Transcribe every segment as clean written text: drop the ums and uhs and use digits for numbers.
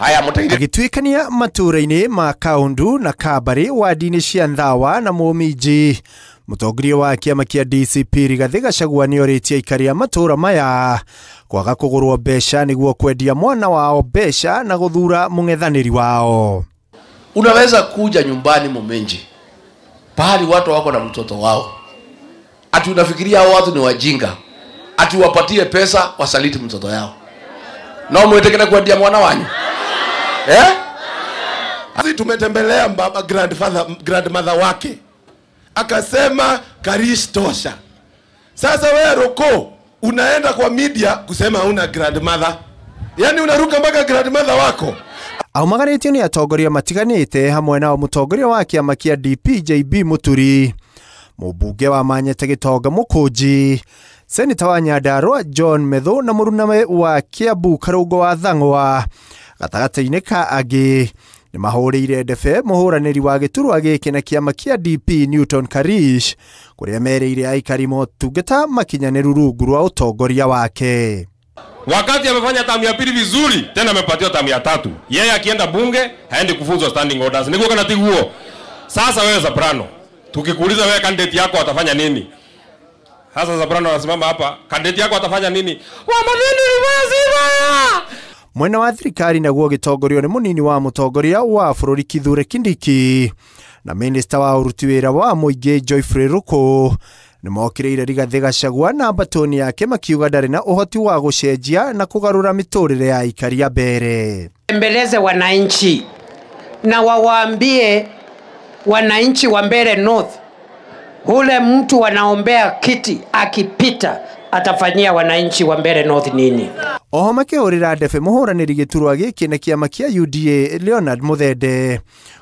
Haya muteithie. Agĩtuĩkania matũũra-inĩ ma Kaundu na Kabari wadi-inĩ cia Nthawa na Mũminji. Mũtongoria wa kĩama kĩa DCP Rigathĩ Gachagua nĩorĩtie aikari a matũũra maya kwaga kũgũrwo mbeca nĩguo kwendia mwana wao mbeca na gũthura mũng'ethanĩri wao. Unaweza kuja nyumbani Muminji pahali watu wako na mtoto wao, ati unafikiria hao watu ni wajinga, ati wapatie pesa wasaliti mtoto yao? No mwitikire kwendia mwana wanyu eh? Sisi tumetembelea baba grandfather, grandmother wake akasema Karish tosha. Sasa wewe Roko unaenda kwa media kusema una grandmother, yani unaruka mpaka grandmother wako. Aumagarĩtio nĩ atongoria matiganĩte hamwe nao mũtongoria wa kĩama kĩa DP JB Mũturi, mũmbunge wa Manyete Gĩtonga Mũkũnji, seneta wa Nyandarua John Methu na mũruname wa Kiambu Karũngo wa Thang'wa. Gatagatĩ-inĩ ka angĩ nĩ mahũrĩire ndebe mũhũranĩri wa gĩturwa gĩkĩ na kĩama kĩa DP Newton Karish, kũrĩa merĩire aikari motungata makinyanĩru rungu rwa ũtongoria wake. Wakati amefanya tamu ya pili vizuri, tena amepatiwa tamu ya tatu. Yeye akienda bunge haendi kufunzwa standing orders. Niguo kana tiguo? Sasa wewe Soprano, tukikuuliza wewe candidate yako atafanya nini? Sasa Soprano anasimama hapa, candidate yako atafanya nini? Wa madini wazima. Mwena wa thirikari naguo gĩtongorio nĩ mũnini wa mũtongoria wa bũrũri Kithure Kindiki na minista wa ũruti wĩra wa mũingĩ Geoffrey Ruku nĩmokĩrĩire Rigathĩ Gachagua na mbatoni yake makiuga ndarĩ na ũhoti wa gũcenjia na kũgarũra mĩtũrĩre ya aikari a Mbeere. Mbeleze wananchi na wawaambie wananchi wa Mbeere North, ule mtu wanaombea kiti akipita atafanyia wananchi wa Mbeere North nini? Oho makĩhũrĩra ndebe mũhũranĩri gĩturwa gĩkĩ na kĩama kĩa UDA Leonard Muthende,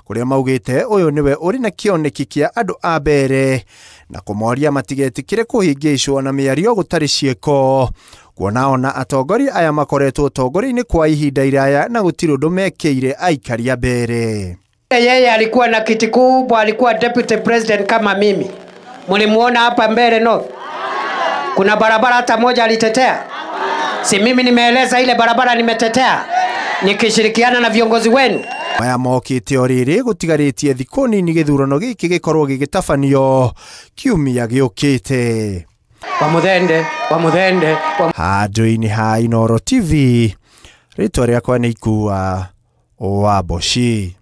kũrĩa maugĩte ũyũ nĩwe ũrĩ na kĩoneki kĩa andũ a Mbeere na kũmoria matigetĩkĩre kũhĩngĩcwo na mĩario gũtarĩ ciĩko, kuona ona atongoria aya makoretwo ũtongoria-inĩ kwa ihinda iraya na gũtirĩ ũndũ mekĩire aikari a Mbeere. Yeye alikuwa na kiti kubwa, alikuwa deputy president kama mimi. Mlimuona hapa Mbeere North? Kuna barabara hata moja alitetea? Si mimi nimeeleza ile barabara nimetetea nikishirikiana na viongozi wenu. Maya mokĩte o rĩrĩ gũtigarĩtie thikũ nini gĩthurano gĩkĩ gĩkorwo gĩgĩtabanio kiumia gĩũkĩte. Wa Muthende, wa Muthende, wa Handũ-inĩ ha Inooro TV, rĩtwa rĩakwa nĩ Ikua wa Mboci.